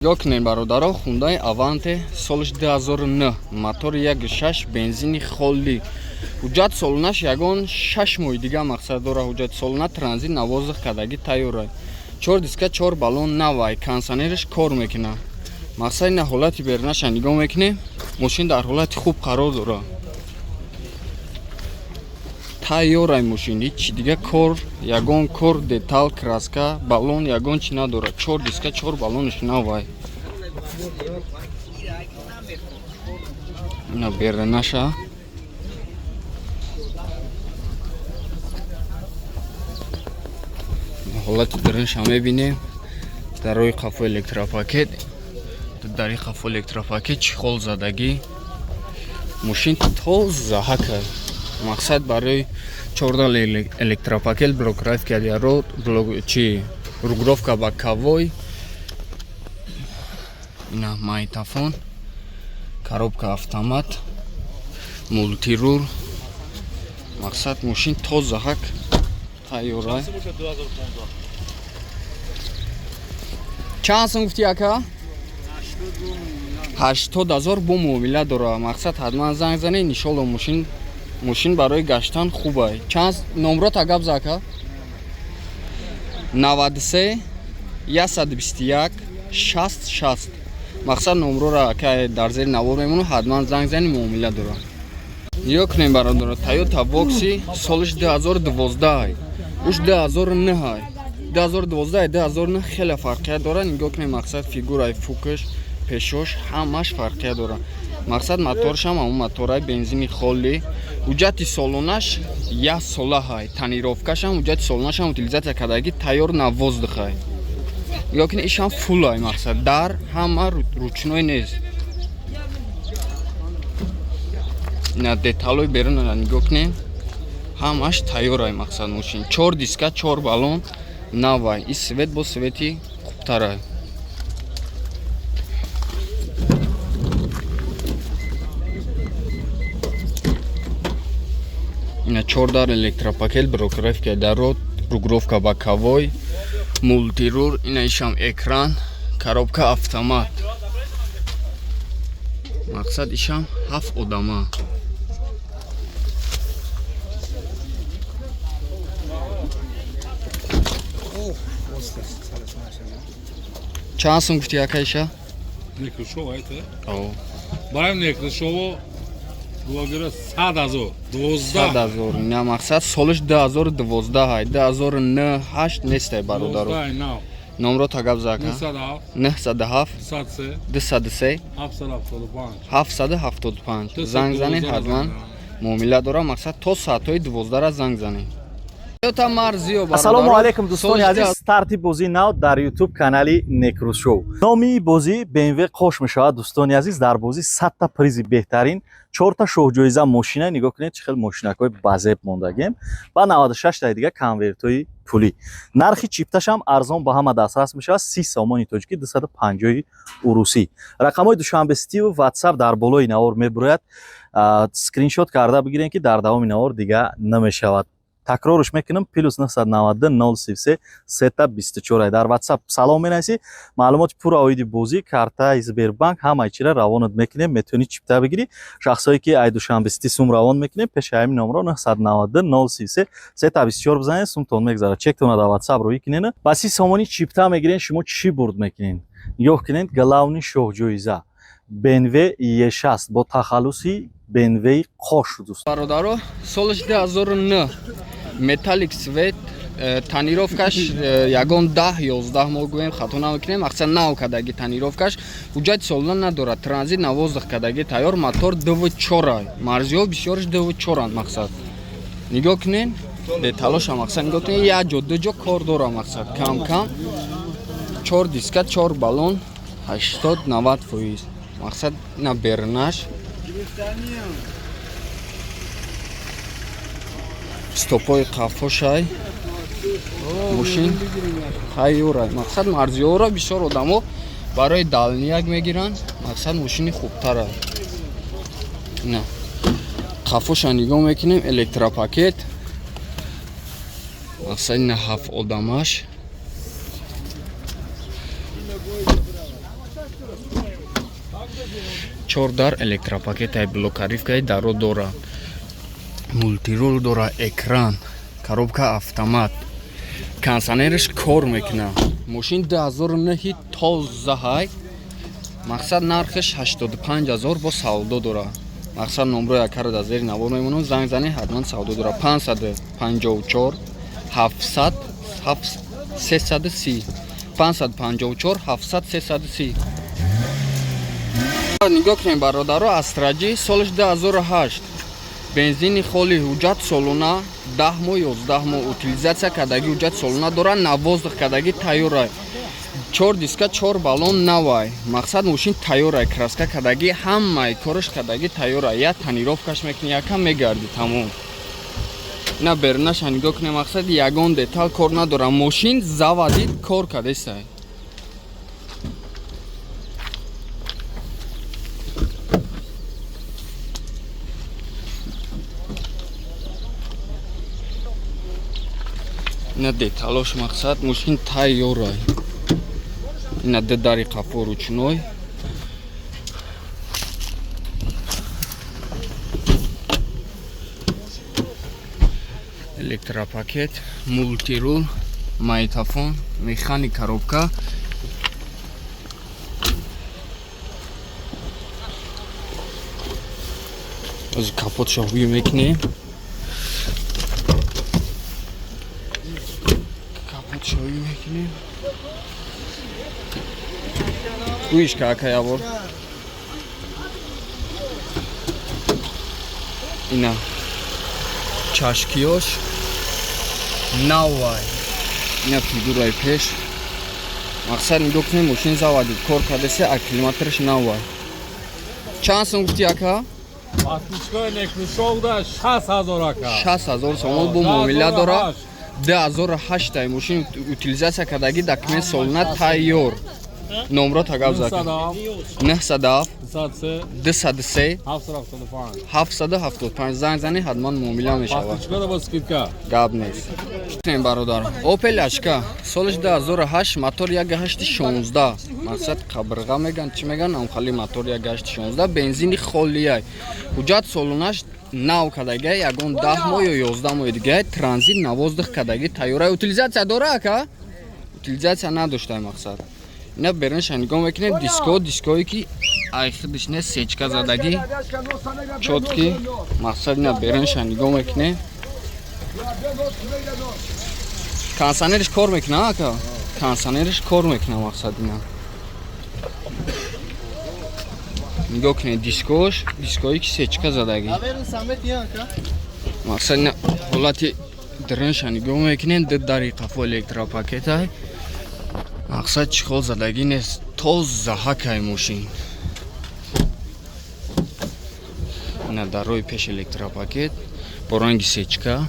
Нигоҳ кунем, бародаро, Хундай Аванте, солиш 2009, мотори 1.6, бензини холӣ, ҳуҷҷат солонаш ягон 6 моҳи дига мақсад дора. Ҳуҷҷати солона, транзит на воздух кардагӣ тайёра, чор диска, чор баллон навай, кондиционераш кор мекунад. Мақсад, ина ҳолати берунаша нигоҳ мекунем, мошин дар ҳолати хуб қарор дорад, тайёрай мошин, ҳичи дига кор, ягон кор, деталь, краска, баллон, ягон чи надорад. Чор диска, чор баллонаш навай. Ина берунаша. Ҳолати дарунша мебинем. Дар рӯи қафо электропакет, дари қафо электропакет, чехол задагӣ, мошин тоза ҳака. Мақсад, барои чорда электропакет, блокировка род, чи, регулировка боковой, ина магнитофон, коробка автомат, мультируль. Мақсад, мошин тоза ҳак, тайёра. Чанд сум гуфти, ака? 80 000, бо муомила дора. Мақсад, ҳатман занг занед, иншолло. Мошин барои гаштан хубай. Чанд номрота гап за, ака? 93 121 60 60. Мақсад, номрора, ака, дар зери навор мемонад, ҳатман занг занед, муомила дора. Нигоҳ кунем, бародаро, Тойота Вокси, солиш 2012, уш 2009, 2012, 2009, хеле фарқият дорад. Нигоҳ кунем, мақсад, фигураи фукаш, пешош, ҳамаш фарқият дорад. Мақсад, моторшам ҳамон моторай, бензини холӣ, ҳуҷҷати солонаш як солаҳай, тонировкашам, ҳуҷҷати солонашам утилизация кардагӣ тайёр, на воздухай. Нигоҳ кунед, ишам фулай. Мақсад, дар ҳама ручной нест. Ина деталои берунара нигоҳ кунед, ҳамаш тайёрай. Мақсад, мошин чор диска, чор баллон навай. И свет бо свети хубтарай. Ина чордар электропакет, блокировка дарот, регулировка боковой, мультируль, ина ишам экран, коробка автомат. Мақсад, ишам ҳафт одама. Чанд сум гуфти, ака, иша? Некрушова это? Барем Некрушово блогера 100 000, 12. 100 000. Ина, мақсад, солиш 2012 ҳай, 2009, 8 нестай, бародаро. Номро тагап за, ака. 907. 907. 203. 775. 775. Занг занед, ҳатман муомила дорам. Мақсад, то соатҳои 12-ра занг занед. Ассалому алайкум, дӯстони азиз. Старти бозии нав дар Ютуб канали Некрӯзшоу. Номи бозӣ БМВ Қош мешавад. Дӯстони азиз, дар бозӣ 100-та призи беҳтарин, чорта шоҳҷоиза мошина. Нигоҳ кунед, чӣ хел мошинакҳои базеб мондагем ва 96-таи дига конвертҳои пулӣ. Нархи чипташам арзон, ба ҳама дастрас мешавад: 30 сомони тоҷикӣ, 250 урусӣ. Рақамҳои Душанбе Ситиву Ватсап дар болои навор мебурояд, скриншот карда бигирем, ки дар давоми навор дига намешавад. Такрорш мекунам: плюс 992 033 сета 24. Дар Ватсап салом менависӣ, маълумоти пурра оиди бозӣ, картаи Сбербанк, ҳамаи чира равонат мекунем, метавонӣ чипта бигирӣ. Шахсое ки ай Душанбе Сити сум равон мекунем, пеши ҳамин номро 992 033 сета 24 бизанед, сумтон мегзарад. Чектона дар Ватсап рӯӣ кунен, ба 30 сомонӣ чипта мегирен. Шумо чӣ бурд мекунен? Нигоҳ кунед, главный шоҳҷоиза БМВ Е6 бо тахаллуси БМВ Қош, дӯст. Бародаро, солиш 2009, металлик цвет, тонировкаш ягон 10-11 моҳ гӯем, хато намекунем. Мақсад, нав кардаги тонировкаш, ҳуҷҷати солона надорад, транзит на воздух кардаги тайёр, мотор дв чора. Марзиҳо бисёрш дв чоранд. Мақсад, нигоҳ кунед деталоша. Мақсад, нигоҳ кунед, як ҷо, ду ҷо кор дора. Мақсад, кам кам, чор диска, чор баллон, 80-90%. Мақсад, на бернаш, стопои қафошай, мошин тайёрай. Мақсад, марзиёро бисёр одамо барои дальняк мегиранд. Мақсад, мошини хубтара. На қафоша нигоҳ мекунем, электропакет. Мақсад, ина ҳафт одамаш. Чор дар электропакетай, блокировкаи даро дора, мультирул дора, экран, коробка автомат, кондиционерш кор мекуна. Мошин 2009 тозаҳай. Мақсад, нархаш 85 000, бо савдо дора. Мақсад, номрои акаро дар зери навор мемонам, занг занед, ҳатман савдо дора. 554 700 330, 554 700 330. Нигоҳ кунем, бародаро, Астра Ҷи, солаш 2008, бензини холи, ҳуҷҷат солона, 10 моҳ, 11 моҳ утилизация кардаги, ҳуҷҷат солона дора, на воздух кардаги, тайёрай, чор диска, чор баллон навай. Мақсад, мошин тайёрай, краска кардаги, ҳамаи кораш кардаги, тайёрай, я тонировкаш мекунӣ, якам мегарди, тамом. Ина берунаша нигоҳ кунем. Мақсад, ягон деталь кор надора, мошин заводит кор кардесай. Ина деталош. Мақсад, мошин тайёрай. Ина ду дари қафо ручной. Электропакет, мультирул, магнитофон, механик коробка. Аз капотша ҳуй мекунем, капотша ҳуй мекунем. Гӯиш ка, ака, явор. Ина чашкиёш навай. Ина фигураи пеш. Мақсад, нигоҳ кунем, мошин заводит кор кардесе, акклиматораш навай. Чанд сум гуфти, ака? Пасничкои Некрушовда 60 000, ака. 60 000 сомон, бо муомила дора. 2008 мошин, утилизация кардагӣ, документ солона, тайёр. Номро тагав зад. 907 203 775. Занг зани, ҳатман муомила мешавад. Гап нест. Бародар, Опел Ашка, солаш 2008, мотор 1.8 16. Мақсад, қабирға меган, чӣ меган, амхали мотор 1.8 16, бензини холияй, ҳуҷҷат солонаш нав кардагай, ягон 10 моҳ ё 11 моҳи дигай, транзит, на воздух кардагӣ, тайёрай. Утилизация дора, ака? Утилизация надоштай. Мақсад, ина берунша нигоҳ мекунем, диско, диское ки ай худиш не, сечка задагӣ, чёткий. Мақсад, ина берунша нигоҳ мекунем. Кондиционерш кор мекуна, ака? Кондиционерш кор мекуна. Мақсад, ина нигоҳ кунед, дискош, диское ки сечка задагӣ. Мақсад, ина ҳолати дарунша нигоҳ мекунем. Ду дари қафо электропакетай. Мақсад, чехол задагӣ нест, тоза ҳакай мошин. Ина дар роҳи пеш электропакет бо ранги сечка.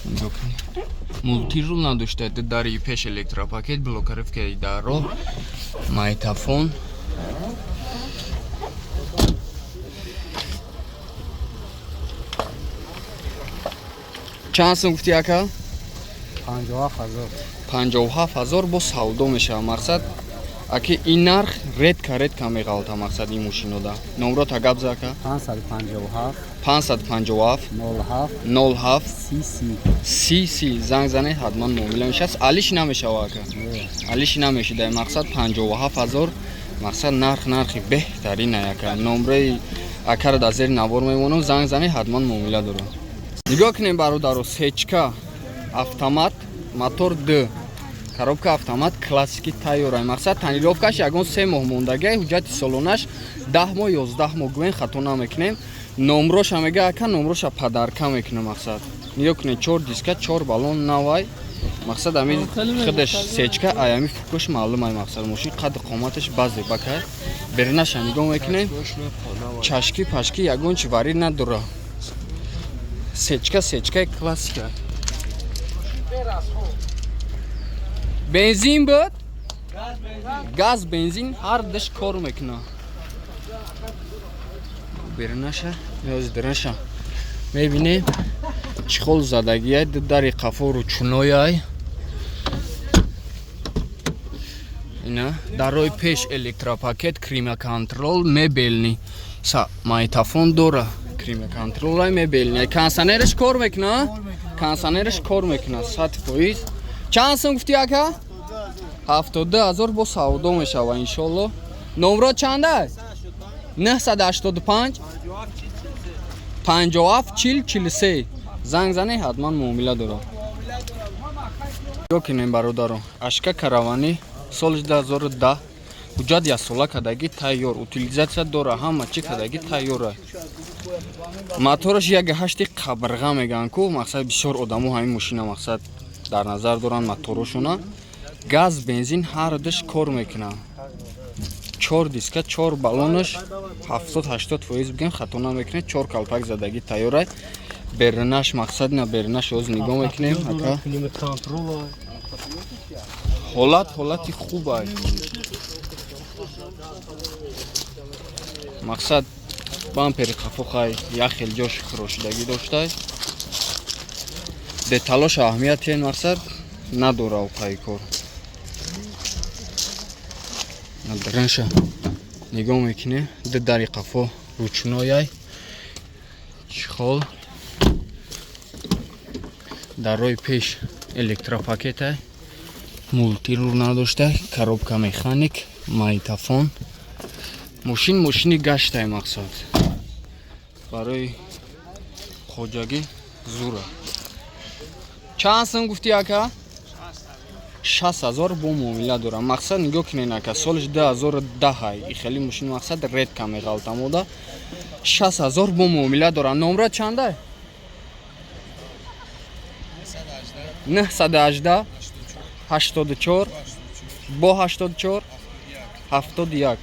Нигоҳ кунед, мультирул надошта, ду дари пеш электропакет, блокировкаи дарро, магнитофон. Чанд сум гуфти, ака? 57 000. 57 000, бо савдо мешавад. Мақсад, аки, ин нарх редко, редко меғалта. Мақсад, ин мошинода номрота гап за, ака. 557 557 07 07 30. 30. Занг занед, ҳатман муомила мешавад. Алиш намешава, ака? Алиш намешида. Мақсад, 57 000. Мақсад, нарх, нархи беҳтарин, ака. Номраи акаро дар зери навор мемонам, занг занед, ҳатман муомила дорам. Нигоҳ кунем, бародаро, сечка, автомат, мотор д, коробка автомат, классики, тайёрай. Мақсад, тонировкаш ягон 3 моҳ мондагиай, ҳуҷҷати солонаш 10 моҳ, 11 моҳ гӯем, хато намекунем. Номроша мега, ака, номроша подарка мекунам. Мақсад, нигоҳ кунед, чор диска, чор баллон навай. Мақсад, ами худаш сечка, ай ами фукуш маълум ай. Мақсад, мошин қадди қоматаш базе бакай. Беринаша нигоҳ мекунем, чашки пашки ягон чи вари надора. Сечка, сечкаи классика. Бензин буд, газ, бензин ҳар диш кор мекуна. Беринаша ёз, динаша мебинем, чехол задагиай, ду дари қафо ручнояй. Ина дар роҳи пеш электропакет, климат-контроль, мебельный, магнитофон дора, климат-контроль, мебельный, кондиционераш кор мекуна, кондиционераш кор мекуна 100%. Чанд сум гуфти, ака? 72 000, бо савдо мешава, иншолло. Номро чанда? 985 57 40 43. Занг зане, ҳатман муомила дора. Ёкинем, бародаро, ашка каравани, соли 2010, ҳуҷҷат яксола кадаги тайёр, утилизация дора, ҳама чӣ кадаги тайёра. Мотораш як ҳашти қабрға мегӯянд ку, мақсад, бисёр одамо ҳамин мошина, мақсад, дар назар доранд моторошона. Газ, бензин ҳар душ кор мекунад, чор диска, чор баллонаш 70-80% бигем, хато намекунед. Чор калпак задагӣ тайёра. Берунаш, мақсад, на, берунаш оз нигоҳ мекунем, ака. Ҳолат, ҳолати хуб ай, мақсад, бампери қафо хай як хел ҷош хирошидагӣ доштай, деталош аҳамияти мақсад надора. Оқаи кор даранша нигоҳ мекунем, ду дари қафо ручной ай, чхол. Дар роҳи пеш электропакетай, мультирул надошта, коробка механик, магнитофон. Мошин мошини гаштай, мақсад, барои хоҷагӣ зура. Чанд сум гуфтӣ, ака? 60 000, бо муомила дорам. Мақсад, нигоҳ кунед, ака, солиш 2010. И хеле мошин, мақсад, редко меғалтамода. 60 000, бо муомила дорам. Номра чанда? 918 84 бо 84 71.